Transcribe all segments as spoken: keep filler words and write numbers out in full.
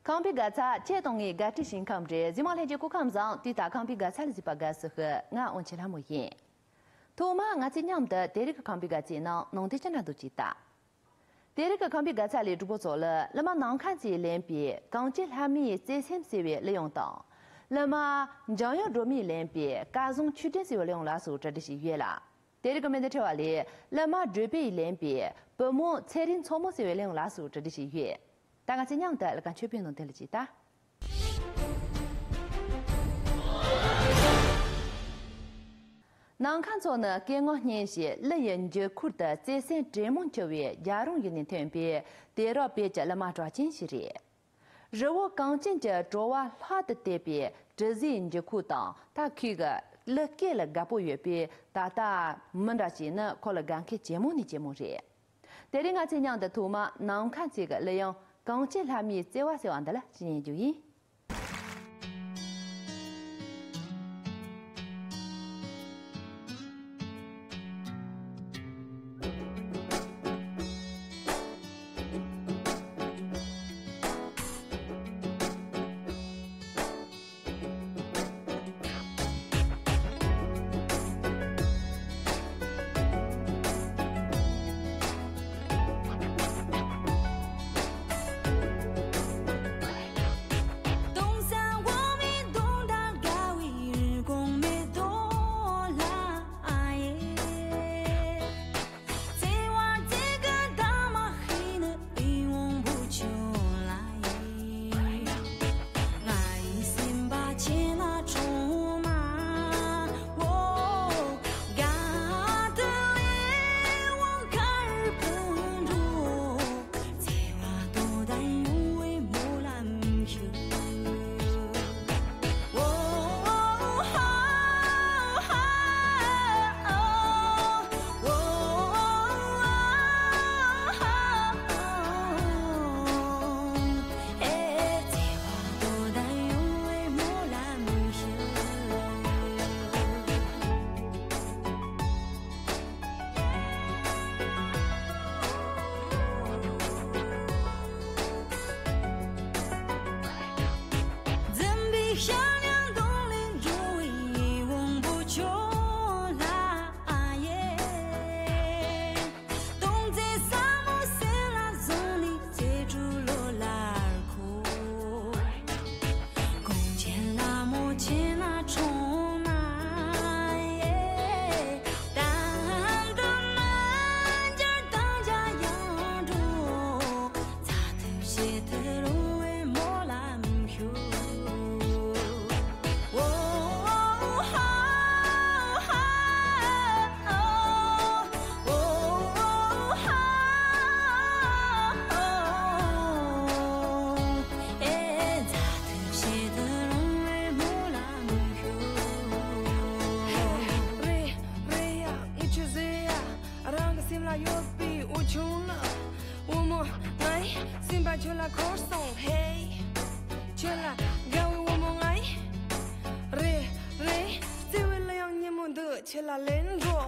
ཁང་པའི་དགའ་ཚལ་ཁྱེད་དང་ངའི་དགའ་སྤྲོའི་ཞིང་ཁམས་རེད། གཟིགས་མོ་ལྷན་རྒྱས་སྐུ་ཁམས་བཟང་། དུས་ད་ཁང་པའི་དགའ་ཚལ་ལ་གཟིགས་པ་དགའ་བསུ་ཞུ། ང་དབང་ཆེན་ལྷ་མོ་ཡིན། ཐོག་མར་ང་ཚོས་མཉམ་དུ་དེ་རིང་གི་ཁང་པའི་དགའ་ཚལ་ནང་ནང་དོན་ཅི་འདྲ་འདུག་ཅིག་ལྟ། དེ་རིང་གི་ཁང་པའི་དགའ་ཚལ་ལས་གྲོགས་པོ་ཚོ་ལ་གླུ་མ་ནམ་མཁའ་མཚོས་ལེན་པའི་གངས་ཅན་ལྷ་མོའི་བརྩེ་སེམས་ཟེར་བའི་གླུ་དབྱངས་དང་། གླུ་མ་འཇམ་དབྱངས་སྒྲོལ་མས་ལེན་པའི་སྐལ་བཟང་ཆོས་སྒྲོན་ཟེར་བའི་གླུ་དབྱངས་ལ་སོགས་གྲ་སྒྲིག་བྱས་ཡོད་ལ། དེ་རིང་གི་སྨོན་འདུན་ཕྲེང་བ་ལས་གླུ་མ་བགྲེས་པས་ལེན་པའི་བུ་མོ་ཚེ་རིང་མཚོ་མོ་ཟེར་བའི་གླུ་དབྱངས་ལ་སོགས་གྲ་སྒྲིག་བྱས་ཡོད། ད་ང་ཚོས་མཉམ་དུ་གླུ་ཁང་ཆོས་སྤེལ་ནང་དོན་ལ་ཅིག་ལྟ། ནམ་མཁའ་མཚོ་ནི་སྐུ་ངོ་སྙན་ཞིང་གླུ་ཡི་འགྱུར་ཁུག་ཏུ་བརྩེ་སེམས་དྲོན་མོ་འཁྱུ་བའི་རྒྱལ་རོང་ཡུལ་ནས་ཐོན་པའི་དུས་རབས་བོད་ཀྱི་གླུ་མ་གྲགས་ཅན་ཞིག་རེད། རི་བོ་གངས་ཅན་གྱི་བྲོ་བ་ལྷག་ཏུ་དད་པའི་དྲི་ཟའི་འགྱུར་ཁུག་དང་། ད་ཁོའི་གླུ་སྐད་ལ་དགའ་པོ་ཡོད་པས་ད་ལྟ་མི་འདྲ་ཞིག་ནི་ཁོ་ལ་དགའ་མཁན་ཇེ་མང་ནས་ཇེ་མང་རེད། དེ་རིང་ང་ཚོས་མཉམ་དུ་ཐོག་མར་ནམ་མཁའ་མཚོའི་གླུ་དབྱངས་གངས་ཅན་ལྷ་མོའི་བརྩེ་བ་ཟེར་བ་འདི་ལ་ཅིག་ཉན་རྒྱུ་ཡིན། རེད་རེད་ཡ། ངས་ཆི་ཟེར་ཡ། རང་གི་སེམས་ལ་ཡོད་པའི་འུ་ཆུང་ལ། བུ་མོ་ང་ཡི་སེམས་པ་ཁྱོད་ལ་འཁོར་སོང་། ཧེ། ཁྱོད་ལ་དགའ་བའི་བུ་མོ་ང་ཡི། རེད་རེད། བརྩེ་བའི་གླུ་དབྱངས་སྙན་མོ་འདི་ཁྱོད་ལ་ལེན་འགྲོ།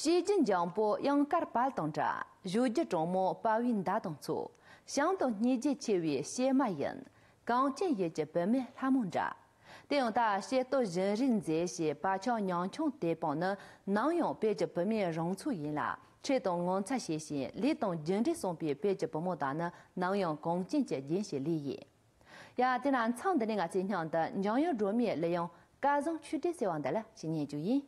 བཤད་རྒྱུན་འཇམ་པོ་གཡང་དཀར་དཔལ་དང་འདྲ། བརྗོད་རྒྱུ་དྲང་མོ་དཔའ་བོའི་མདའ་དང་མཚུངས། བྱམས་དང་སྙིང་རྗེ་ཆེ་བའི་གཤེད་མ་ཡིན། གངས་ཅན་ཡུལ་གྱི་བུད་མེད་ལྷ་མོ་འདྲ། དེ་ཡང་ད་གཤེད་སྟོད་བཞིན་རས་མཛེས་ཞེས་བག་ཆགས་ཉམ་ཆུང་དེ་སྤངས་ནི་ནམ་ཡང་བོད་ཀྱི་བུད་མེད་རང་ཚུགས་ཡིན་ལ། ཁྲེལ་དང་ངོ་མཚར་ཤེས་ཤིང་ལས་དང་རྒྱུ་འབྲས་བསམ་པའི་བོད་ཀྱི་བུ་མོ་དག་ནི་ནམ་ཡང་གངས་ཅན་གྱི་རྒྱན་ཞིག་ལོས་ཡིན། ཡ། དེ་ན་མཚམས་འདི་ནས་ང་ཚོས་སྙིང་དུ་འཇམ་དབྱངས་སྒྲོལ་མའི་གླུ་དབྱངས་སྐལ་བཟང་ཆོས་སྒྲོན་ཟེར་བ་འདི་ལ་ཞིག་ཉན་རྒྱུ་ཡིན།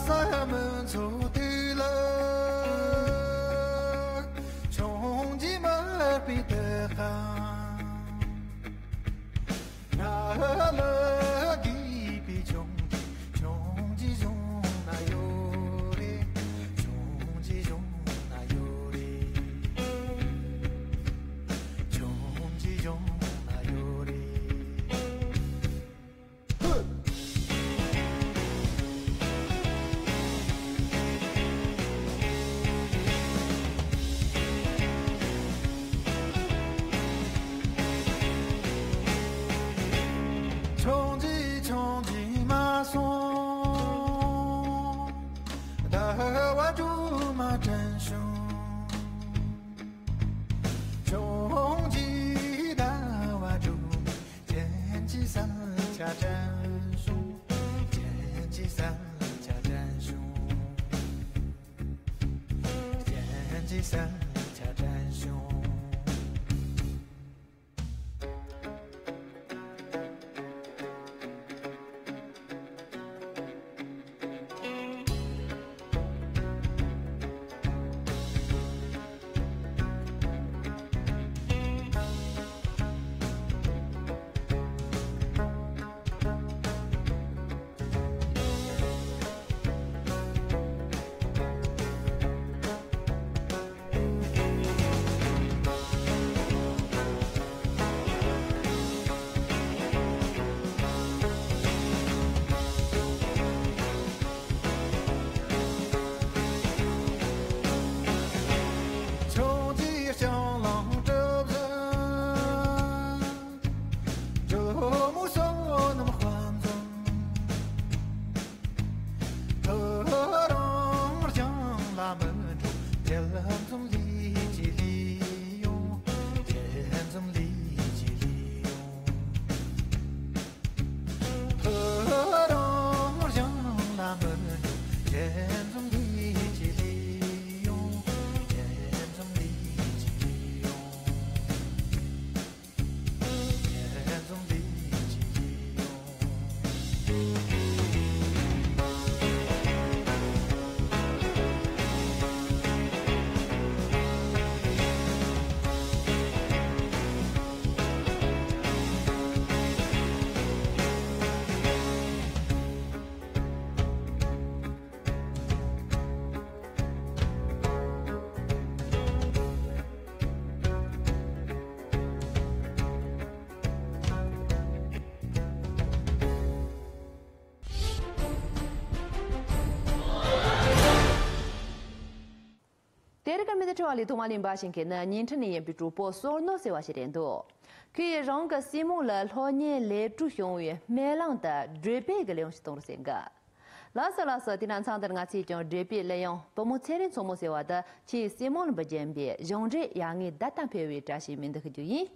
ས་མི་ཚོ་དུས་ལ་ཆུང་གྱི་མ་པའི་དུ་ཁ། ང་ལ་དགོས་པའི་ཆུང་གི་ཆུང་གི་གཞུང་ན་ཡོད་རེད། ཆུང་གི་གཞུང་ན་ཡོད་རེད། ཆུང་གི་གཞུང་ན་ཡོད་རེད། ཆུང་གི་ཆུང་གི་མ་སོང་། ཟླ་བ་དྲུག་མ་དྲན་བྱུང་། ཆུང་གི་ཟླ་བ་དྲུག་མ། ཁྱེད་ཀྱི་བསམ་འཆར་དྲན་བྱུང་། ཁྱེད་ཀྱི་བསམ་འཆར་དྲན་བྱུང་། ཁྱེད་ཀྱི་བསམ་འཆར་དྲན་བྱུང་། ཆུང་གི་ལྕང་གླང་གྲུ་བཞི། ཇོ་མོ་བསོད་ནམས་དཔལ་འཛོམས། ཁོ་རང་རྒྱང་ལ་མི་འགྲོ། ཐེ་ཚོམ་ལས་ཀྱི་ལས་ཡོང་། ཐེ་ཚོམ་ལས་ཀྱི་ལས་ཡོང་། ཁོ་རང་རྒྱང་ལ་མི་འགྲོ། ཐེ་ཚོམ་ལས་ཀྱི་ལས་ཡོང་། ཐེ་ཚོམ་ལས་ཀྱི་ལས་ཡོང་། དེ་རིང་གི་མི་ཚེ་འཕྲོ་བ་ལས་ཐོག་མ་ལེན་པ་ཞིག་གི་ནི་བརྙན་འཕྲིན་ནས་ཡིན་པའི་གྲོགས་པོ་བསོད་ནོར་ཟེར་བ་ཞིག་རེད་འདུག་ཁོས་རང་གི་སྲས་མོ་ལ་སློབ་གཉེར་ལས་གྲྭར་ཞུགས་པའི་སྨོན་ལམ་དང་འབྲེལ་པའི་གི་ལས་ཡོང་ཞིག་གཏོང་རོགས་ཟེར་གི། ལགས་སོ་ལགས་སོ། དེ་ན་མཚམས་འདིར་ང་ཚོས་ཀྱང་འབྲེལ་པའི་གླུ་དབྱངས་བུ་མོ་ཚེ་རིང་མཚོ་མོ་ཟེར་བ་དང་ཁྱེད་སྲས་མོ་ལ་འབུལ་རྒྱུ་ཡིན་པས་གཞུང་འབྲེལ་ཡ་ངའི་བརྡ་དང་འཕེལ་བའི་བཀྲ་ཤིས་སྨོན་འདུན་ཞུ་རྒྱུ་ཡིན།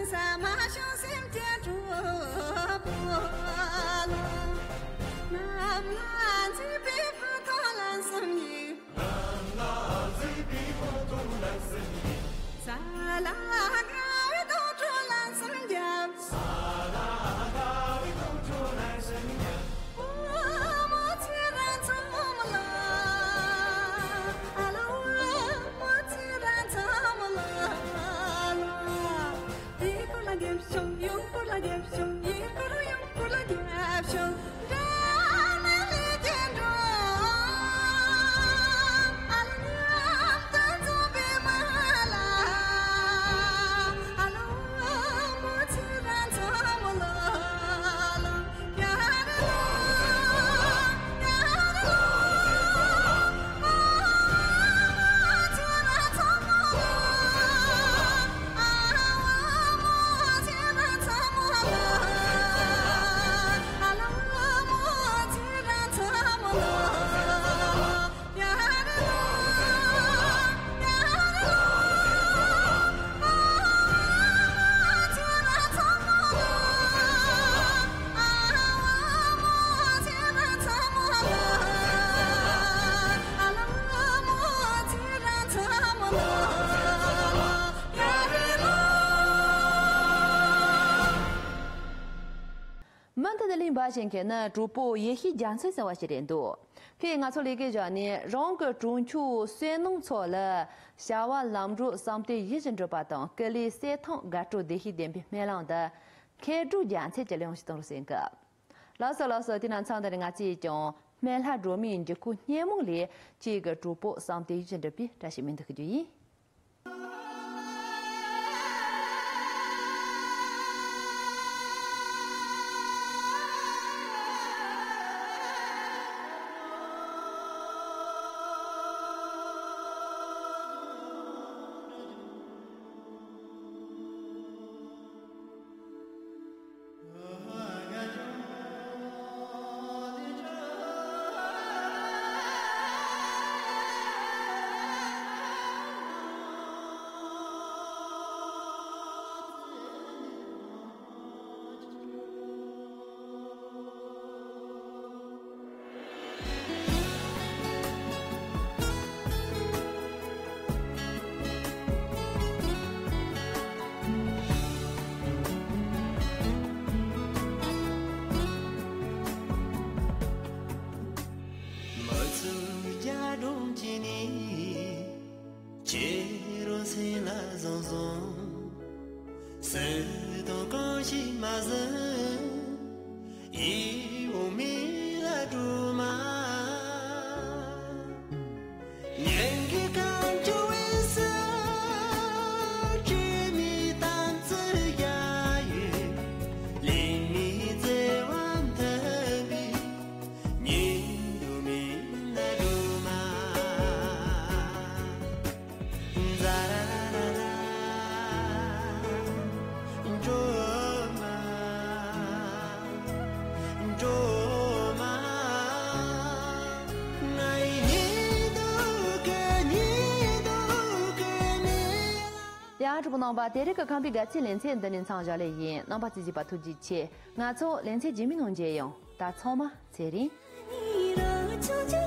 ཟ་མ་བྱང་སེམས་ཀྱི་གྲོགས་པོ་ལ། ནམ་ལ་མཛེས་པའི་ཕ་ཐོག་ལ་སེམས་ཡིད། ནམ་ལ་མཛེས་པའི་ཕ་ཐོག་ལ་སེམས་ཡིད། ས་ལ་དགའ་བའི་དུར་ཁྲོད་ལ་སེམས་རྒྱབ། ས་ལ་དགའ་བའི་དུར་ཁྲོད་ལ་སེམས་རྒྱབ། མུ་མཐུད་དུ་གླེང་བ་བྱེད་མཁན་ནི་གྲོགས་པོ་ཡེ་ཤེས་རྒྱ་མཚོ་ཟེར་བ་ཞིག་རེད་འདུག་ཁོས་ང་ཚོ་ལས་ཀའི་བཞག་ནས་རང་གི་གྲོང་ཆོག་བསོད་ནམས་མཚོ་ལ་བྱ་བ་ལམ་འགྲོ་བསམ་དོན་ཡིད་བཞིན་འགྲུབ་པ་དང་། སྐུ་ལུས་སྲིད་ཐང་དགའ་སྤྲོ་བདེ་གཤེགས་ལྡན་པའི་སྨོན་ལམ་འདི་མཁས་གྲོགས་རྒྱ་མཚོས་ཀྱི་ལེའུ་ཞིག་གཏོང་རོགས་ཟེར་གི། ལགས་སོ་ལགས་སོ། དེ་ན་མཚམས་འདི་ནས་ང་ཚོས་ཀྱང་སྨན་ལྷ་སྒྲོལ་མའི་འཇུག་སྒོ་སྙེ་མོ་ལས་ཁྱེད་ཀྱི་གྲོགས་པོ་བསམ་དོན་ཡིད་བཞིན་འགྲུབ་པའི་བཀྲ་ཤིས་སྨོན་འདུན་ཞུ་རྒྱུ་ཡིན། མ་ཚུགས་རྒྱ་གྲོང་ཁྱེར་ནས། ཁྱེད་རང་སེམས་ལ་བཟང་བཟང་། སྲིད་དང་གང་ཞིག་མ་ཟིན། ཡིད་འོང་མི་ལ་སྒྲོལ་མ། སྙན་གྱི་བཀའ་འགྱུར་བས་སུ། སྤྲོས་མེད་དམ་ཚིག་རྒྱ་ཡོད། ལས་མེད་བརྩེ་བ་མཐུན་པའི། ཉིན་དུ་མི་འདའ་སྒྲོལ་མ། ཛ་ར་ར་ར་ར། སྒྲོལ་མ། སྒྲོལ་མ། ང་ཡི་ཉི་གདུགས་ཀྱི་ཉི་གདུགས་ཀྱི་མེ་ལ། ཡ། གྲོགས་པོ་རྣམ་པ། དེ་རིང་གི་ཁམས་པའི་དགའ་ཚལ་ལེ་ཚན་འདི་ནས་མཚམས་བཞག་ལེ་ཡིན། རྣམ་པ་གཙོས་བྱས་པ་ཐུགས་རྗེ་ཆེ། ང་ཚོ་ལེ་ཚན་རྗེས་མའི་ནང་མཇལ་ཡོང་། ད་ཚང་མ་ཚེ་རིང་།